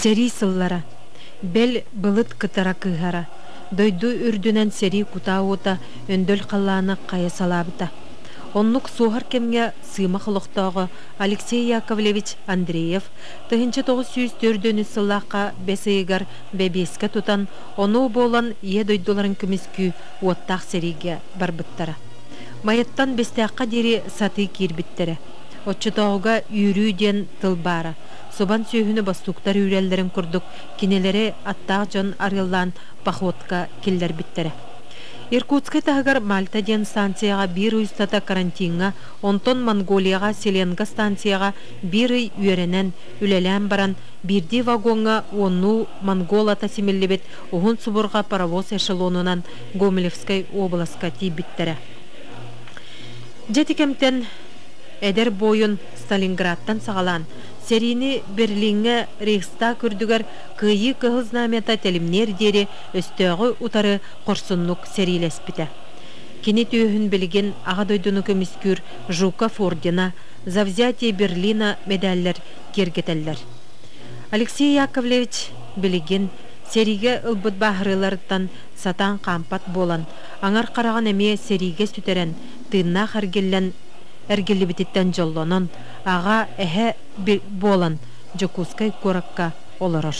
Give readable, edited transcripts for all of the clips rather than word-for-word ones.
Сэрии сыллара. Бэл, былыт кытара кыыһара. Дойду үрдүнэн сэрии кутаа уота өндөл халлааны хайа салаабыта. Оннук суоһар кэмҥэ Сыымах олохтооҕо Алексей Яковлевич Андреев 1943 сыллаахха бэс ыйыгар бэбиэскэ тутан, онуо буолан Ийэ дойдуларын көмүскүү уоттаах сэриигэ барбыттара. Майаттан Бэстээххэ диэри сатыы киирбиттэрэ. Оччотооҕуга үүрүү диэн тыл баара. Субан сүөһүнү бостууктар үүрэллэрин курдук кинилэри аттаах дьон арыаллаан походка киллэрбиттэрэ. Иркутскай таһыгар Мальта диэн станцияҕа биир ый устата карантиҥҥа, онтон Монголияҕа Селенга станцияҕа биир ый үөрэнэн, үлэлээн баран, биирдии вагоҥҥа уоннуу монгол ата симиллибит уһун субурҕа паровоз эшелонунан Гомелевскай уобаласка тиийбиттэрэ. Дьэ ити кэмтэн эдэр буойун Сталинградтан саҕалаан, сэриини Берлиҥҥэ Рейхстаг үрдүгэр Кыайыы Кыһыл Знамята тэлимниэр диэри өстөөҕү утары хорсуннук сэриилэспитэ. Кини түөһүн билигин Аҕа дойдуну көмүскүүр Жуков ордена, За взятие Берлина мэдээллэр киэргэтэллэр. Алексей Яковлевич билигин сэриигэ ылбыт бааһырыыларыттан сатаан хаампат буолан, аҥар хараҕын эмиэ сэриигэ сүтэрэн, тыыннаах эргиллэн эргиллибититтэн дьоллонон, аҕа, эһэ буолан Дьокуускай куоракка олорор.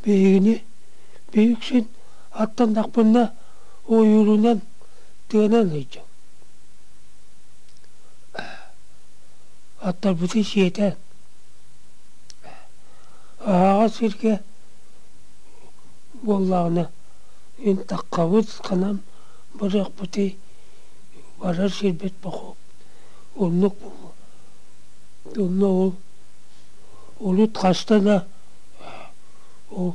Биһигини биһиксин аттаннахпына ойуурунан тыанан сылдьам. Аттарбытын сиэтэн аһаҕас сиргэ буоллаҕына мин таххабыт ханан барыахпытый барар сирбит бохуоп оннук буолуо онно ол урут хаста да ол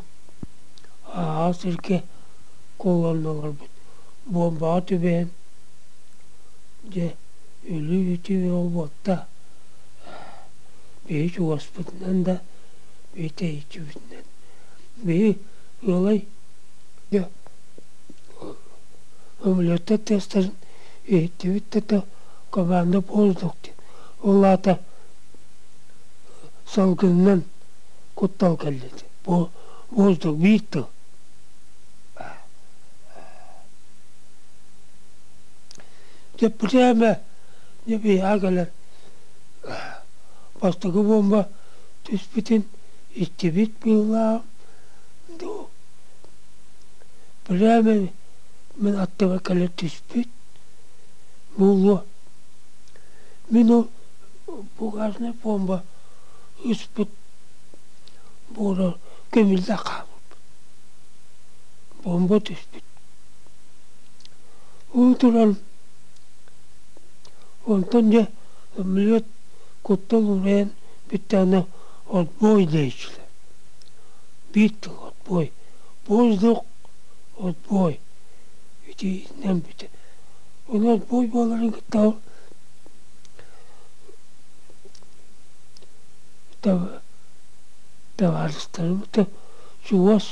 аһаҕас сиргэ куоланналарбыт буомбаҕа түбэһэн дьэ өлүү-бүтүү буолбатта биһи чугаспытынан да биһи тэйиччибитинэн биһи ыалай дьэ Самолеттар тыастарын иһиттибит да команда воздух диэн. Ол аата салгынынан куттал кэллэ диэн. Воздух биир тыл. Дьэ прямо дьэ биһиэхэ кэлэн бастакы буомба түспүтүн иттибит быыллаах дуу Прямо мин аттыбар кэлэ түспүт буолуо. Мин ол бугазный бомба ыспыт буора көмүллэ хаалбыт. Бомба түспүт. Ол туран онтон дьэ самолет куттал уурайан бүттэҕинэ отбой диэччилэр. Биир тыл отбой. Воздух отбой итиинэн бүтэр. Ол отбой буоларын кытта табаарыстарым чугас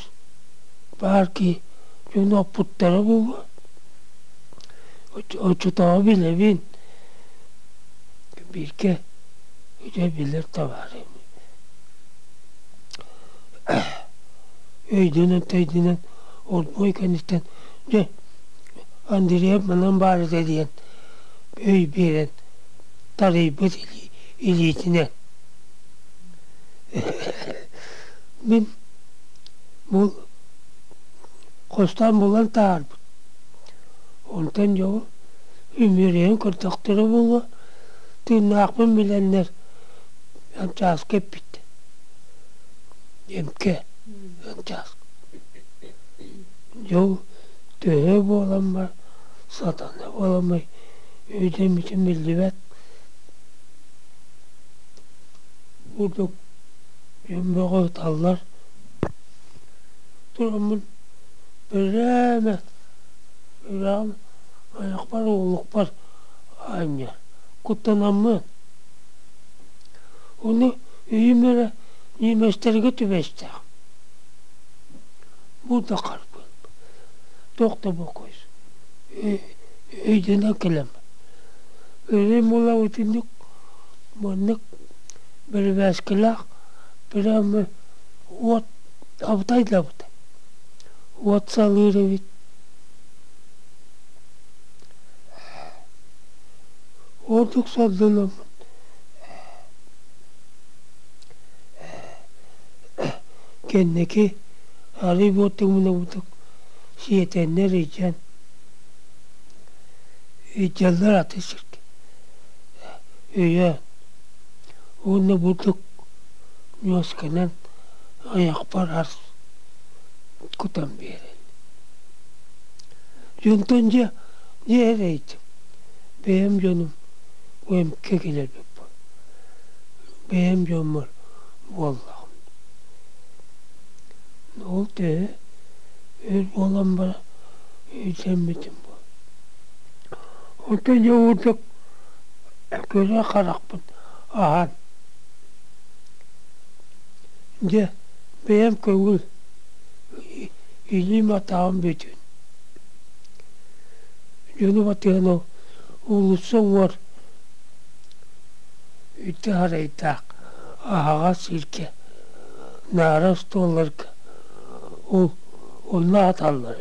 баар киһи дьону оппуттара буолуо. Оччотооҕу билэбин бииргэ үтэ билэр табаарым. Өйдөнөн-төйдөнөн олбуой кэнниттэн дьэ Андреев манан баар этэ диэн өй биэрэн тарыйбыт илиитинэн. Мин бу хостоон булан таһаарбыт. Онтон дьэ ол үмүрүйэн көрдөхтөрө буолуо, тыыннаахпын билэннэр чааска эппит. Эмкэ чаас. Дьол төһө буоламмар, сатана буоламмай өйдөммүтүм биллибэт. Курдук дьон бөҕө ыталлар. Тураммын бэрээмэ үрэҕим айахпар уолукпар аанньар. Куттанаммын. Ону өйүм эрэ ньиэмэстэргэ түбэстэх. Бу да харбын. Туох да бокуйс. Өйдөнөн кэлэм. Өрүм ула итинник маннык бэрэбээскилээх прямо уот абытайдабыт. Уот салыыр эбит. Ордук сордономмут. Кэнники арый буоттугунабытык сиэтэннэр илдьэн илдьэллэр аты сиргэ өйөөн уонна бурдук ньуосканан айахпар ас кутан биэрэн. Дьонтон дьэ дьэ эрэйдим. Бэйэм дьонум УМК кэлэрбит бэйэм дьоммор буоллаҕым. Ол төһө өр буолан баран өйдөммүтүм Онтон дьэ уурдук көрө харахпын аһан дьэ бэйэм көҥүл илиим атаҕым бүтүн дьону батыһан ол уулусса уҥуор үтэ арайдаах аһаҕас сиргэ наара остуолларга ол онно аһаталлар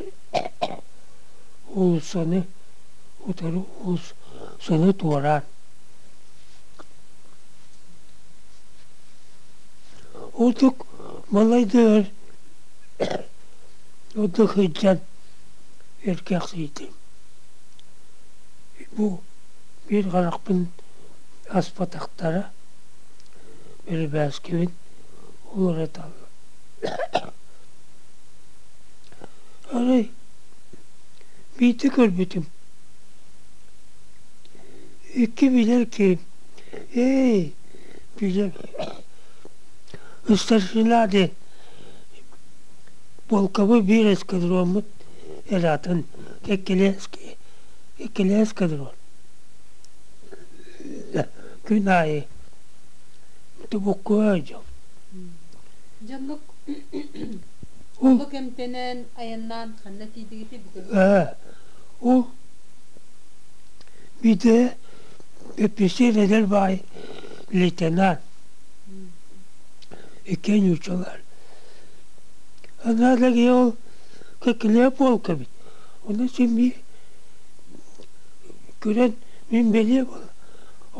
уулуссаны утары уулуссаны туораан Ордук малайдыгар ордук сылдьан эркээхсийдим. Бу биир харахпын аспатахтара, бэрибээскибин уларыталлар. Арай биирдэ көрбүтүм, икки билэр киһим «Эй, билэр старшина» диэн полковой биир эскадроммут эрэ атын кэккэлэһэ эскадрон күн аайы буккуһа дьон. Дьоннук Ол кэмтэнэн айаннаан ханна тиийдигити Ээ, ол биирдэ эписиэр эдэр баай лейтенант иккиэн нууччалар. Анаалаги ол кэккилээх полка эбит. Ону син биир көрөн мин бэлиэ буола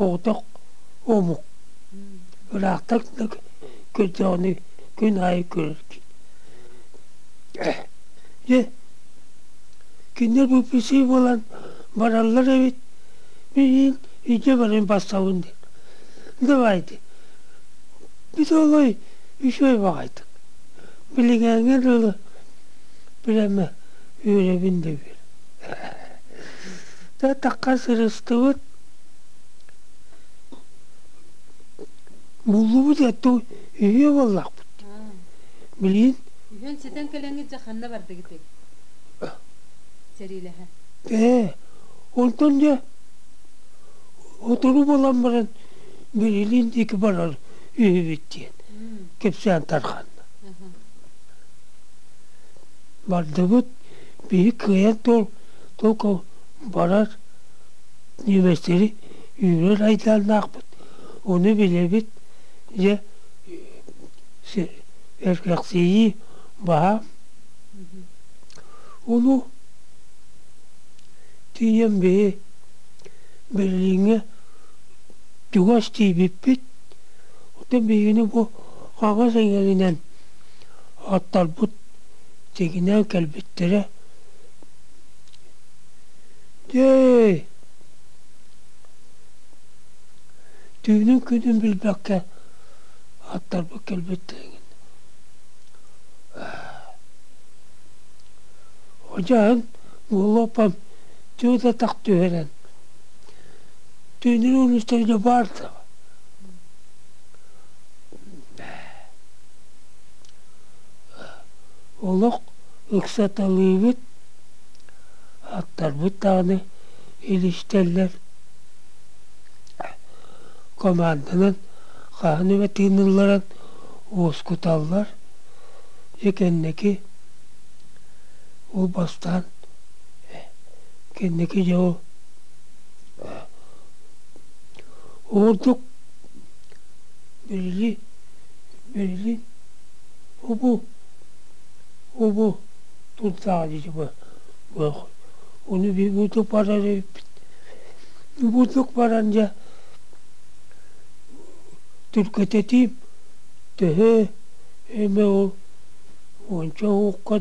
оҕотох омук ыраахтан да көрдөҕүнэ күн аайы көрөр Дьэ, кинилэр выписи буолан бараллар эбит, мин илдьэ баран бассабын диэн. Давайте. Бит олой үчүгэй баҕайытык. Билиҥээҥҥэ дылы прямо үөрэбин да үөр. Тахха сырыстыбыт. Буллубут эту үһүө буоллахпыт. Билигин Үһүөн ситэн кэлэҥҥит дьэ ханна бардыгытый? Сэриилэһэ. Ээ, онтон дьэ отору буолан баран Берлин диэки барар үһүбүт диэн кэпсээн тарҕанна. Бардыбыт, биһи кыайан только барар немецтэри үүрэр айдааннаахпыт, ону билэбит, дьэ эргэхсийии баһаам. Ону тиийэн биһи Берлиҥҥэ чугас тиийбиппит, оттон биһигини бу хаҥас эҥэринэн аттарбыт тигинэн кэлбиттэрэ. Дьэ, түүнүн күнүн билбэккэ аттарбыт кэлбиттэрин Одьаһын Голопам түөрт атах түһэрэн түүнүн улуустарга баар да олох ыксаталыыбыт, аттарбыт даҕаны илистэллэр команданан хаһан эмэ тыынылларан уоскуталлар. Дьэ кэнники Ол бастаан кэнники дьэ ол ордук били били обу обу турдаҕа дии ону бурдук барар эбиппит бурдук баран дьэ түргэтэтиим төһө эмэ ол уонча уукка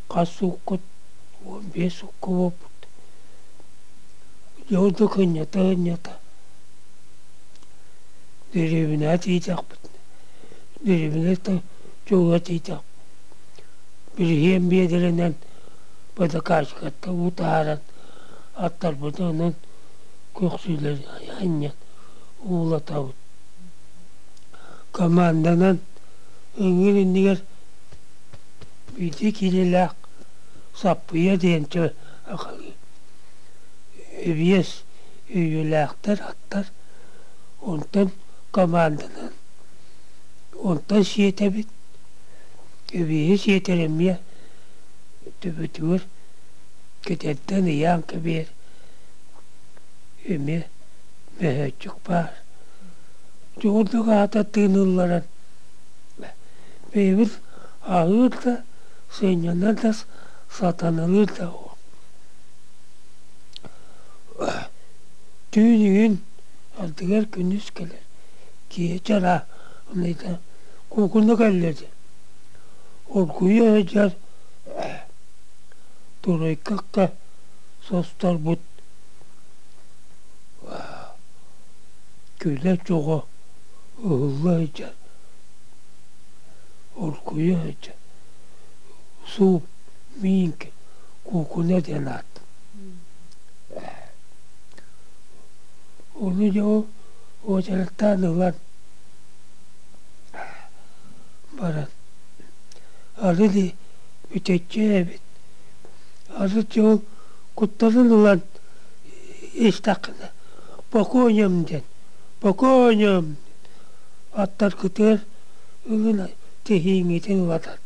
хас суукка 15 суукка буолбут дьэ ордук ынньата-ынньата дэриэбинэҕэ тиийдэхпитинэ дэриэбинэ чуга тиийдэхпит бириһиэн биэдэрэнэн бадакаачыкаттан уу таһааран аттарбытын онон көхсүлэри анньан уулатабыт команданан ыҥыыр иннигэр биирдии киилэлээх саппыйа диэн эбиэс өйүөлээхтэр аттар онтон команданан онтон сиэтэбит эбиэһи сиэтэр эмиэ төбөтүгэр кэтэрдэн ыйаан кэбиһэр эмиэ мөһөөччүк баар дьоҕурдук аата тыынылларан бэйэбит аһыыр да сынньанар да сатаналыыр да түүн үһүн ардыгар күнүс кэлэр киһи чара куукуна кэллэ дии оргуйа сылдьар турайкакка состорбут күлэ чоҕо ыһылла сылдьар оргуйа сылдьар сууп миин куукуна диэн ааттанар Ону дьэ ол уочараттаан ылан баран арыт бүтэччи эбит арыт дьэ ол куттанан ылан истэххинэ по коням диэн по коням аттаргытыгар ылын тэһииҥҥитин ылатат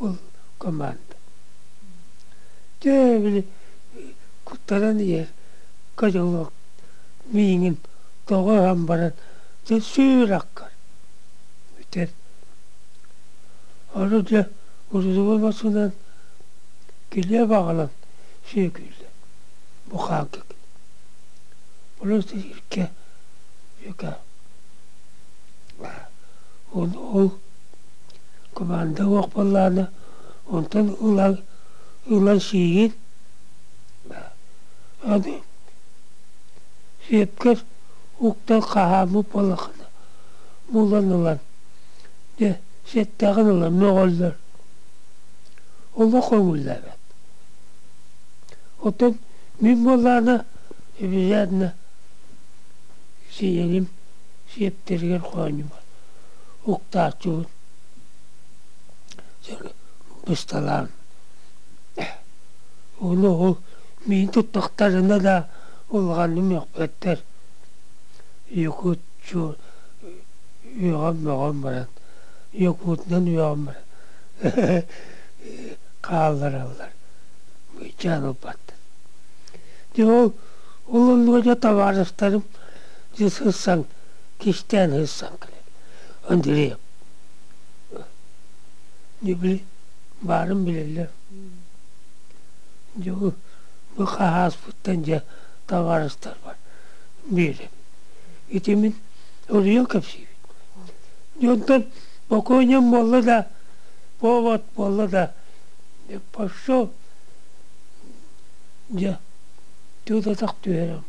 ол команда дьэ били куттанан иһэр котелок миигин тоҕо ыһан баран дьэ сүүр аккар бүтэр ону дьэ грузовой массыынан килиэп аҕалан сүөкүүллэр бухааҥка просто иркэ юка ол ол команда уох буоллаҕына онтон ылан ылан сиигин Аны сиэпкэр уктан хаһааммыт буоллаххына булан ылан дьэ сиэттэҕин ылан мөҕөллөр олох көҥүллээбэт оттон мин буоллаҕына обязательно сиэним сиэптэригэр хоонньубар уктааччыбын бысталаан Ону ол миин туттахтарына да улаханнык мөхпөттөр. Якут үөҕэн мөҕөн баран, якутунан үөҕэн баран хааллараллар. Быычаан ылбаттар. Дьэ ол ол оннуга дьэ табаарыстарым дьэ сырсан кистээн сырсан кэлэр. Андреев. Дьэ били баарын билэллэр. Дьэ бу бу хаһааспыттан дьэ табаарыстарбар биэрэбин. Ити мин уруйан кэпсиибин. Дьэ онтон бокуонньам буолла да, повод буолла да, пошел дьэ тыл-атах түһэрэн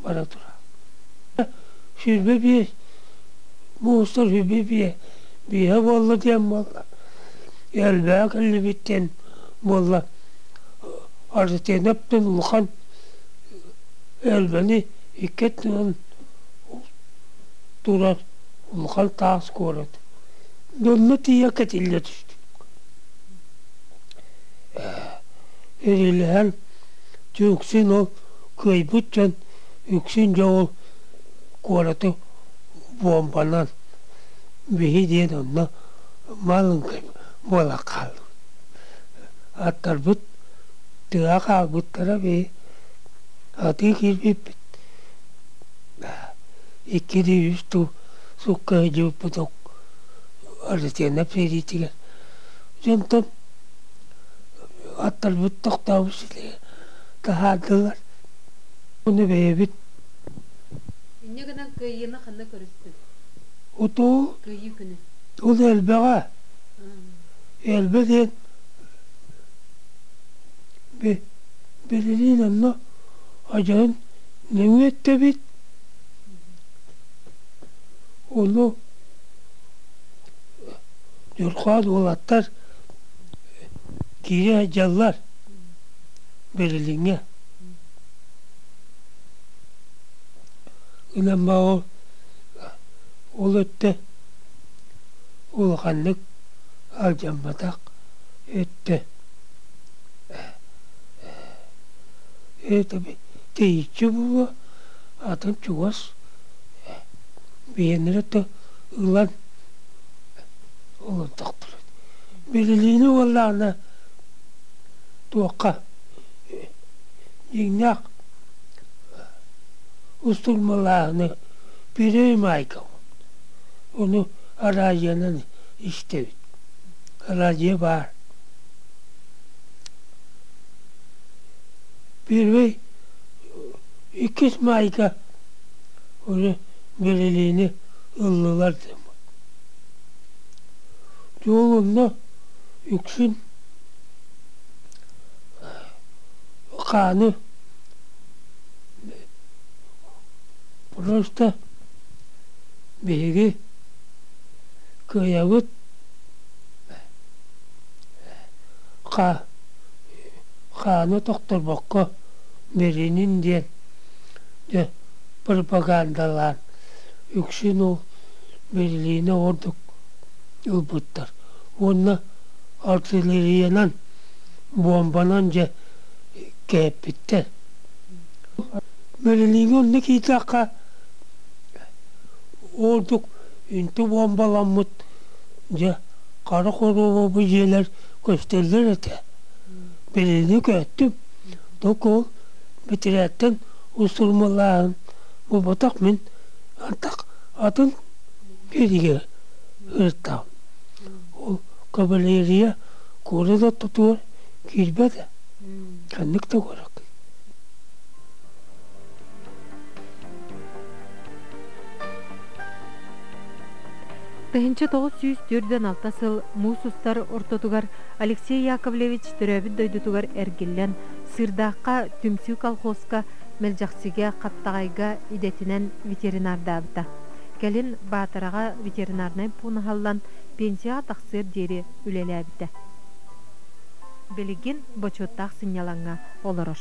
бара турар. 25 муустар 25 биэһэ буолла диэн буолла. Элбэҕи кэллибит диэн буолла. Арытыанаптан улахан Элбэни икки өттүнэн турар улахан таас куорат. Дьонно тиийэ кэтиллэ түстүк. Эрилэһэн үксүн ол кыайбыт дьон үксүн дьэ ол куораты буомбанан биһи диэн онно маленькай буола хааллыбыт. Аттарбыт тыа хаалбыттара бии. Атыы киирбиппит. Иккилии үс туу сукка сылдьыбыппыт Арытыанап сэриитигэр. Дьонтон аттарбыт тохтообут сиригэр таһаардылар. Ону бэйэбит Инньэ гынан кыайыыны ханна көрүстүҥ? Утуу Кыайыы күнү. Ол элбэҕэ. Элбэ диэн билигин онно адьаһын нөҥүө өттөбүт. Ону дьорҕоот уолаттар киирэ сылдьаллар Берлиҥҥэ. Гынан ол ол өттө улаханнык алдьамматах өттө тэйиччи буолуо, атын чугас биһиэннэрэ өттө ылан олордохпут. Берлини буоллаҕына туохха дьиҥнээх устурмалааһыны Первый Майка ону араадьыйанан истэбит. Араадьыйа баар. Первый иккис Майка уже Берлини ыллылар диэммит. Дьол онно үксүн хааны просто биһиги кыайабыт хааны тохторбокко бэринин диэн дьэ пропагандалаан үксүн ол Берлини ордук ылбыттар уонна артиллериянан буомбанан дьэ кээппиттэр. Берлиҥҥэ онно киирдэххэ ордук үнтү буомбаламмыт дьэ хара хоруоба дьиэлэр көстөллөр этэ. Берлини көттүм. Только ол бэтэрээттэн устурмалааһын буолбатах мин антах атын биэриигэ ыыттаҕым. Ол кавалерия куорат ортотугар киирбэтэ. Ханнык да куоракка. 1946 сыл муус устар ортотугар Алексей Яковлевич төрөөбүт дойдутугар эргиллэн, Сыырдаахха Түмсүү колхозка Мэлдьэхсигэ, Хаптаҕайга идэтинэн ветеринардаабыта. Кэлин Баатараҕа ветеринарнай пуун аһыллан, пенсияҕа тахсыар диэри үлэлээбитэ. Билигин бочуоттаах сынньалаҥҥа олорор.